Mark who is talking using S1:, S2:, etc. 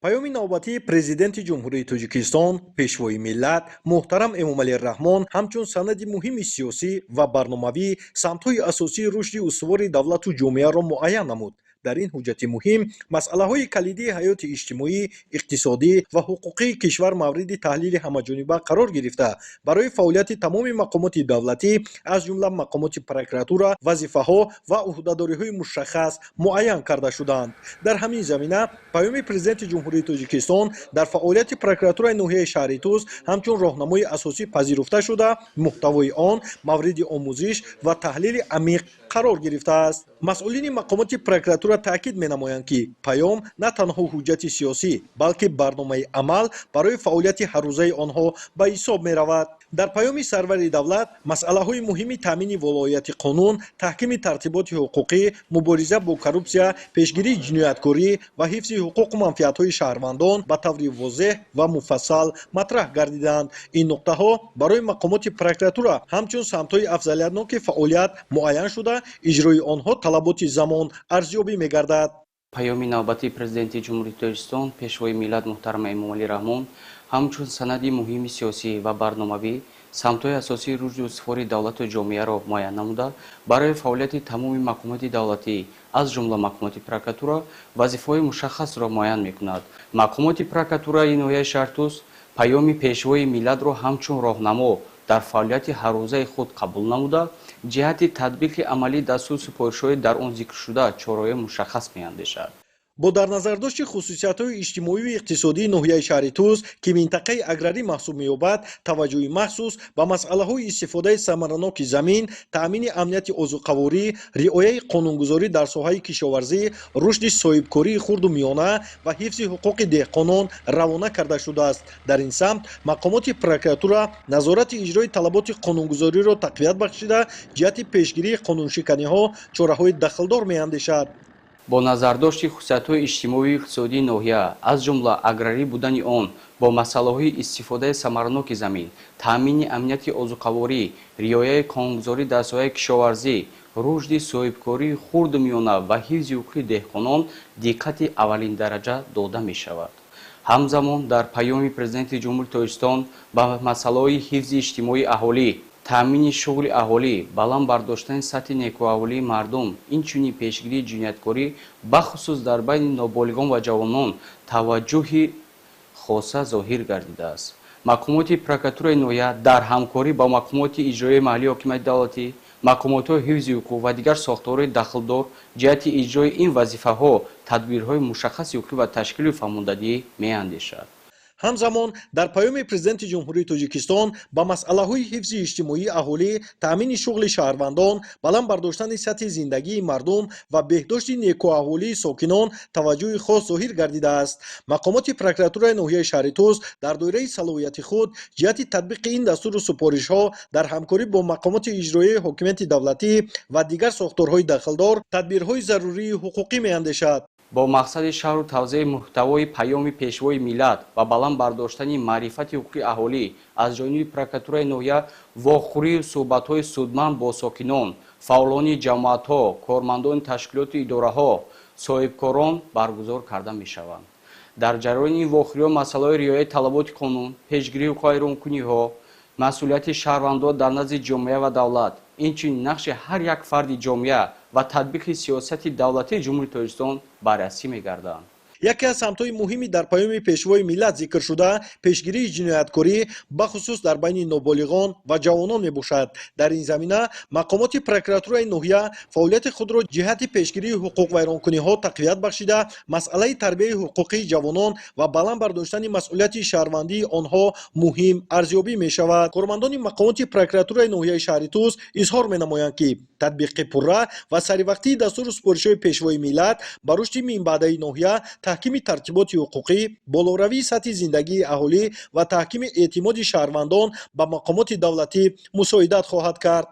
S1: Паёми навбатии Президенти Ҷумҳурии Тоҷикистон, Пешвои миллат, муҳтарам Эмомалӣ Раҳмон ҳамчун санади муҳими сиёсӣ ва барномавӣ самтҳои асосии рушди устувори давлату ҷомеаро муайян намуд. Дар ин ҳуҷҷати муҳим масъалаҳои калидии ҳаёти иҷтимоӣ, иқтисодӣ ва ҳуқуқии кишвар мавриди таҳлили ҳамаҷониба қарор гирифта, барои фаъолияти тамоми мақомоти давлатӣ, аз ҷумла мақомоти прокуратура, вазифаҳо ва ӯҳдадориҳои мушаххас муайян карда шудаанд. Дар ҳамин замина паёми Президенти Ҷумҳурии Тоҷикистон дар фаъолияти прокуратураи ноҳияи шаҳри Тӯс ҳамчун роҳнамои асосӣ пазируфта шуда, муҳтавои он мавриди омӯзиш ва таҳлили амиқ қарор гирифтааст. Масъулини мақомоти прокуратура таъкид менамоянд, ки паём на танҳо ҳуҷҷати сиёсӣ, балки барномаи амал барои фаъолияти ҳаррӯзаи онҳо ба ҳисоб меравад. Дар паёми сарвари давлат масъалаҳои муҳими таъмини волоияти қонун, таҳкими тартиботи ҳуқуқӣ, мубориза бо коррупсия, пешгирии ҷинояткорӣ ва ҳифзи ҳуқуқу манфиатҳои шаҳрвандон ба таври возеҳ ва муфассал матраҳ гардиданд. Ин нуқтаҳо барои мақомоти прокуратура ҳамчун самтҳои афзалиятноки фаъолият муайян шуда, иҷрои онҳо талаботи замон арзёбӣ мегардад.
S2: Паёми навбатии Президенти Ҷумҳурии Тоҷикистон, Пешвои миллат, муҳтарам Эмомалӣ Раҳмон ҳамчун санади муҳими сиёсӣ ва барномавӣ самтҳои асосии рушди устувори давлату ҷомеаро муайян намуда, барои фаъолияти тамоми мақомоти давлатӣ, аз ҷумла мақомоти прокуратура, вазифаҳои мушаххасро муайян мекунад. Мақомоти прокуратураи ноҳияи шаҳри Тӯс паёми Пешвои миллатро ҳамчун роҳнамо дар фаъолияти ҳаррӯзаи худ қабул намуда, ҷиҳати татбиқи амалии дастуру супоришҳои дар он зикршуда чораҳои мушаххас меандешад.
S1: Бо дар назардошти хусусиятҳои иҷтимоию иқтисодии ноҳияи шаҳри Тӯс, ки минтақаи аграрӣ маҳсуб меёбад, таваҷҷӯҳи махсус ба масъалаҳои истифодаи самараноки замин, таъмини амнияти озуқаворӣ, риояи қонунгузорӣ дар соҳаи кишоварзӣ, рушди соҳибкории хурду миёна ва ҳифзи ҳуқуқи деҳқонон равона карда шудааст. Дар ин самт мақомоти прокуратура назорати иҷрои талаботи қонунгузориро тақвият бахшида, ҷиҳати пешгирии қонуншиканиҳо чораҳои дахлдор меандешад.
S2: Бо назардошти хусусиятҳои иҷтимоию иқтисодии ноҳия, аз ҷумла аграрӣ будани он, бо масъалаҳои истифодаи самараноки замин, таъмини амнияти озуқаворӣ, риояи қонунгузорӣ дар соҳаи кишоварзӣ, рушди соҳибкории хурду миёна ва ҳифзи ҳуқуқи деҳқонон диққати аввалиндараҷа дода мешавад. Ҳамзамон дар паёми Президенти Ҷумҳурии Тоҷикистон ба масъалаҳои ҳифзи иҷтимоии аҳолӣ, таъмини шуғли аҳолӣ, баланд бардоштани сатҳи некӯаҳволии мардум, инчунин пешгирии ҷинояткорӣ, бахусус дар байни ноболиғон ва ҷавонон, таваҷҷӯҳи хоса зоҳир гардидааст. Мақомоти прокуратураи ноҳия дар ҳамкорӣ бо мақомоти иҷроияи маҳаллии ҳокимияти давлатӣ, мақомотҳои ҳифзи ҳуқуқ ва дигар сохторҳои дахлдор ҷиҳати иҷрои ин вазифаҳо тадбирҳои мушаххаси ҳуқуқӣ ва ташкилию фаҳмондадиҳӣ меандешад.
S1: Ҳамзамон дар паёми Президенти Ҷумҳурии Тоҷикистон ба масъалаҳои ҳифзи иҷтимоии аҳолӣ, таъмини шуғли шаҳрвандон, баланд бардоштани сатҳи зиндагии мардум ва беҳдошти некӯаҳволии сокинон таваҷҷӯҳи хос зоҳир гардидааст. Мақомоти прокуратураи ноҳияи шаҳри Тӯс дар доираи салоҳияти худ ҷиҳати татбиқи ин дастуру супоришҳо дар ҳамкорӣ бо мақомоти иҷроияи ҳокимияти давлатӣ ва дигар сохторҳои дахлдор тадбирҳои зарурии ҳуқуқӣ меандешад.
S2: Бо мақсади шарҳу тавзеҳи муҳтавои паёми Пешвои миллат ва баланд бардоштани маърифати ҳуқуқи аҳолӣ аз ҷониби прокуратураи ноҳия вохӯрию суҳбатҳои судманд бо сокинон, фаъолони ҷамоатҳо, кормандони ташкилоту идораҳо, соҳибкорон баргузор карда мешаванд. Дар ҷараёни ин вохӯриҳо масъалаҳои риояи талаботи қонун, пешгирии ҳуқуқвайронкуниҳо, масъулияти шаҳрвандон дар назди ҷомеа ва давлат, инчунин нақши ҳар як фарди ҷомеа ва татбиқи сиёсати давлатии Ҷумҳурии Тоҷикистон баррасӣ мегарданд.
S1: Яке аз самтҳои муҳими дар паёми Пешвои миллат зикршуда пешгирии ҷинояткорӣ, бахусус дар байни ноболиғон ва ҷавонон мебошад. Дар ин замина мақомоти прокуратураи ноҳия фаъолияти худро ҷиҳати пешгирии ҳуқуқвайронкуниҳо тақвият бахшида, масъалаи тарбияи ҳуқуқии ҷавонон ва баланд бардоштани масъулияти шаҳрвандии онҳо муҳим арзёбӣ мешавад. Кормандони мақомоти прокуратураи ноҳияи шаҳри Тӯс изҳор менамоянд, ки татбиқи пурра ва саривақтии дастуру супоришҳои Пешвои миллат ба рушди минбаъдаи ноҳия, таҳкими тартиботи ҳуқуқӣ, болоравии сатҳи зиндагии аҳолӣ ва таҳкими эътимоди шаҳрвандон ба мақомоти давлатӣ мусоидат хоҳад кард.